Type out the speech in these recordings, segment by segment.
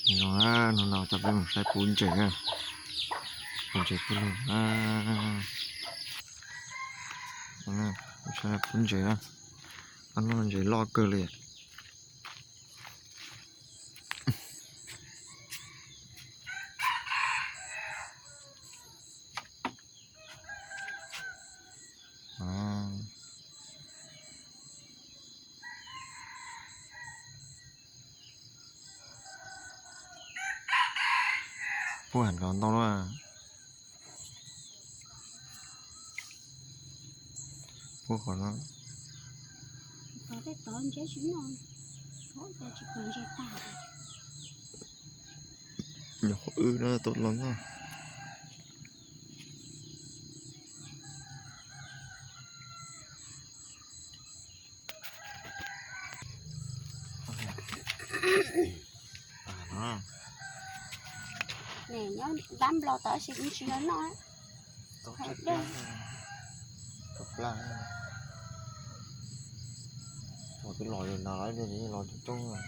Zoo na, hnub no coj peb mus saib pub ntses na. Pub ntses pub lug na. Saib pub ntses na. Ob hnub no ntses loj kawg li. Pub heev los ntau na. Pub qhov no. Nyuam qhuav wb na tau los na. Nyob dab nplo tod tab sis kuv tsis noj. Dej, twb los yog no los coob coob.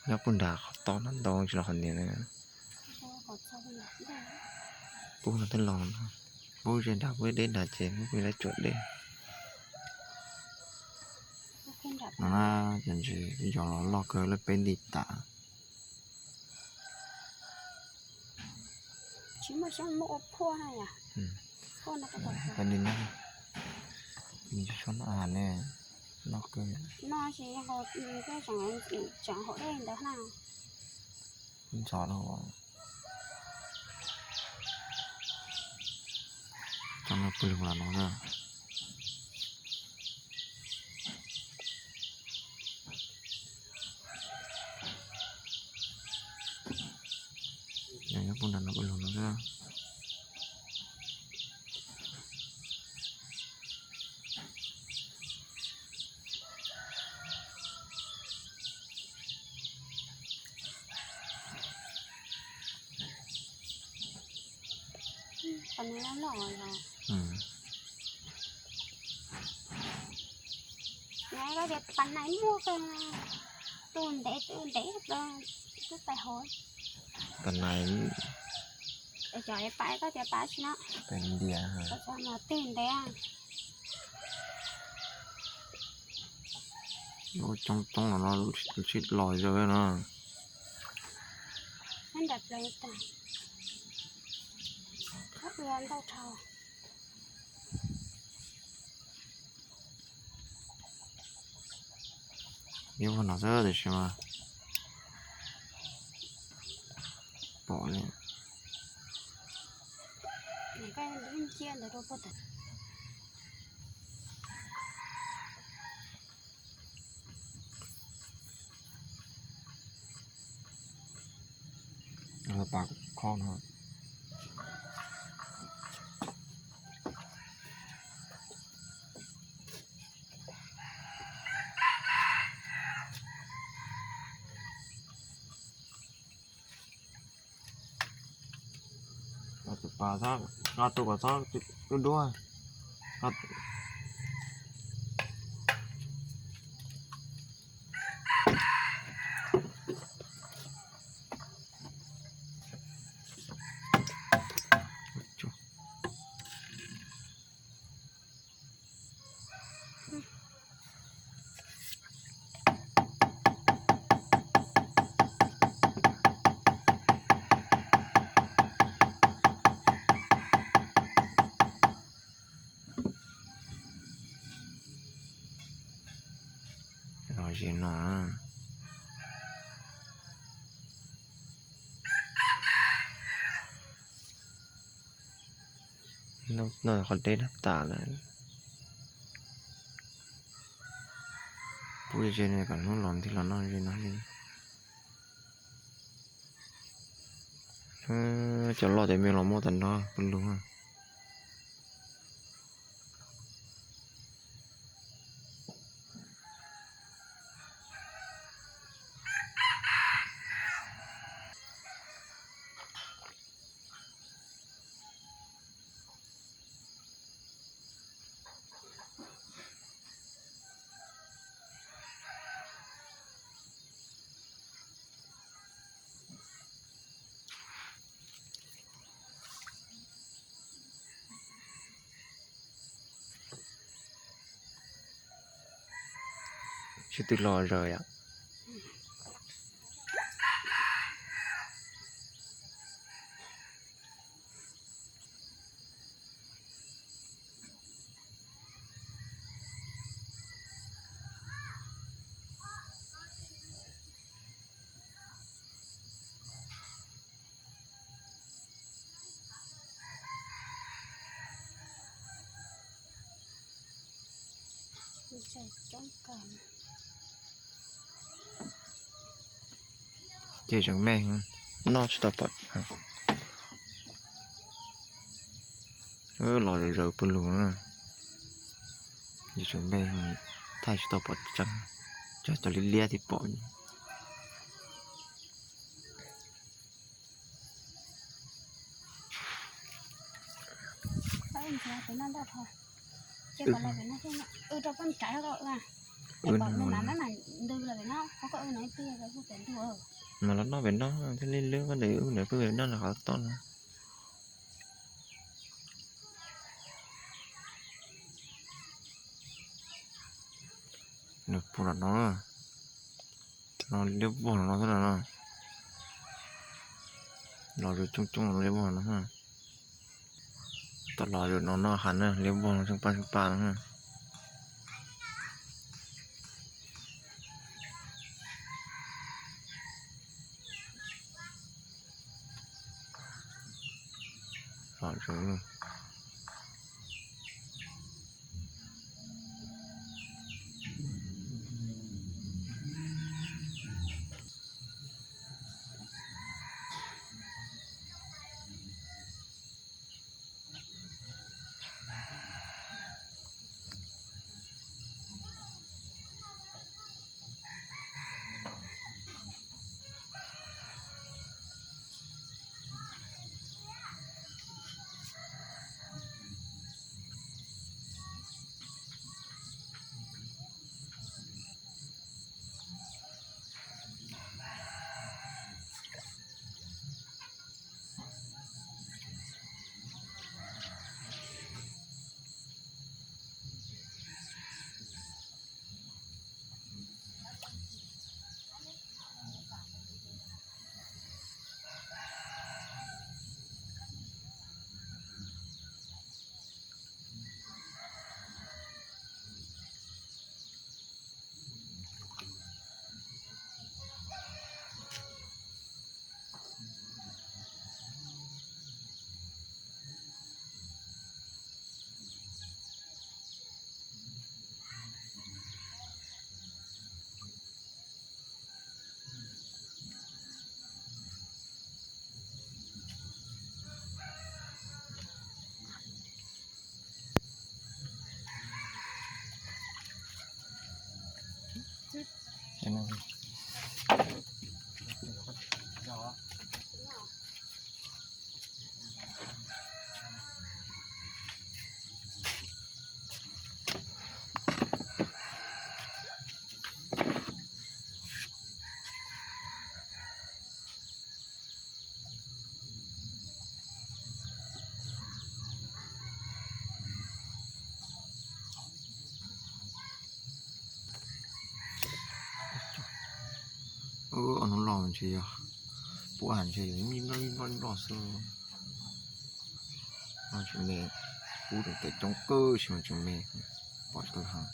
Nyob puag nram qhov tod na, ntau tsis los qhov niam na. Pub no thiaj los, pub ze nrad, pub deb nrad ces pub peb lab tsuam deb. No na, cov ntses yog los loj kawg, lawv peb nti tas. Tsis muaj xyoob muab ua phuaj na yom? Phuaj no, peb nti no, nws tsis tshua noj ne, loj kawg. No ces yog koj tseem, tseem haus dej ntawd na. Ntxov no. Cov no pw lug los no na. Nyob puag nram no pw lug no na. Qhov no loj loj os. Nyob koj tias pas nais muaj kawg, tus ntev tus ntev, twb pais hauv. Pas nais, cov pas koj tias pas tsis no, pas ntias, pas no twg ntev. Lub coob coob no sib los zaws no. Nyob nram plaws tas, ntau dhau. Nyob puag no xwb tiam sis mas pom li. Pas khob no. Tus pas, nqa tus kom txhob duab duab. Los ze no. Noj qhov deb dab tas lawm. Pub ze no kom hnub los nti los noj ze no li. Cov loj cov me los muab tag nrho pw lug. Sib tw los zaws yom. Ces tseem me, noj tsis tau pom. Los zaws pw lug na. Ces tseem me, thaij tsis tau pom tseeb, cov liab liab thiaj pom. Mas los noj pem no thiaj li lwb, koj ntawd wb ntawd pw pem no los qhov toj no. Nws pw no, no liab vog no xwb no. Los zaws coob coob no liab vog no. Tom los zaws no noj heev na, liab vog no tsheej paj tsheej paj no. Los zaws. Hnub los ntshe yog puab has ntshe yog ib nploj ib nploj xwb. Tseem me, kub tseem coob kawg, tsis mas tseem me, pom tsis tau heev.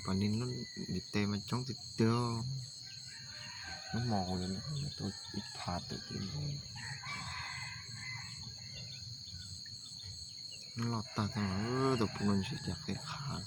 Poj nim lub ntiv tes mas coob tiag tiag. Lub hmo kuv yuav tau ib phav tawm tim loj tag tag, tus poj ntsis cas qis qhav.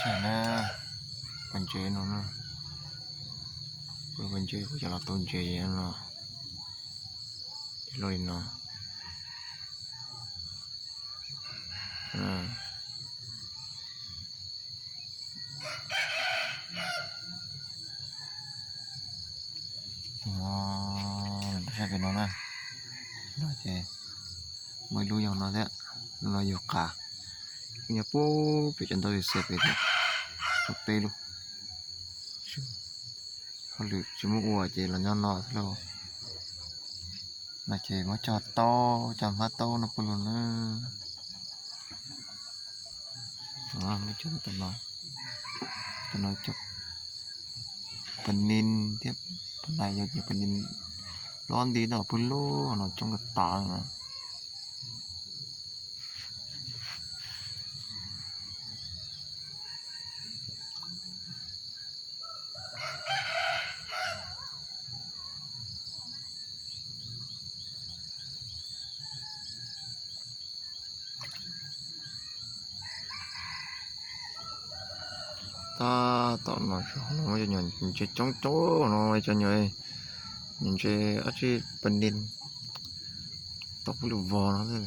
Tsam na, pas ntses no na, pas ntses kuv cov los tau ntses no, los li no. Saib pem no na, no ces muaj ib lub yog no thiab, lub no yug qas, yog puag pem cov ntawd xiav pem thiab, peb lub. Hauj lwm tsis muaj ua ces los nyob no xwb lauj. No ces muab cog taub, cog hmab taub no puag lug na. Muab cog tam no, tam no cog pas nis thiab, pas nais yog cog pas nis, loj nti no puag lug no coob kawg tas na. Tab tom no muaj cov nyuam ntses coob coob no, cov nyuam, nyuam ntses dab tsi pas nis tau puag lug vog no.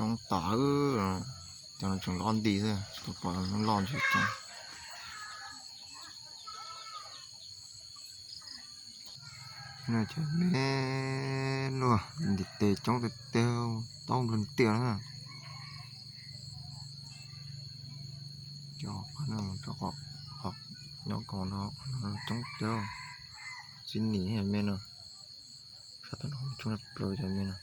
Coob tas, cov no tseem loj nti xwb, tsis tau pom loj ntshe coob. Cov me luaj ntim tes coob tiag tiag, taub nplawg tiag na. Cov qab no rau qhov nyob kaum no coob tiag, txiv nim me no, sab tod no coob tshaj plaws cov me no.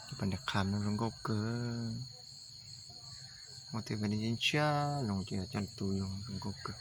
Cov pas niag qham no zoo nkauj kawg. Muaj tej pas niag ntshiab zoo ces coj tu zoo zoo nkauj kawg.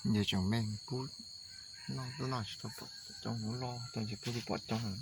Yog tseem me pub noj, pub noj tsis tau pom coob, lub loj coob ces pub twb pom coob heev.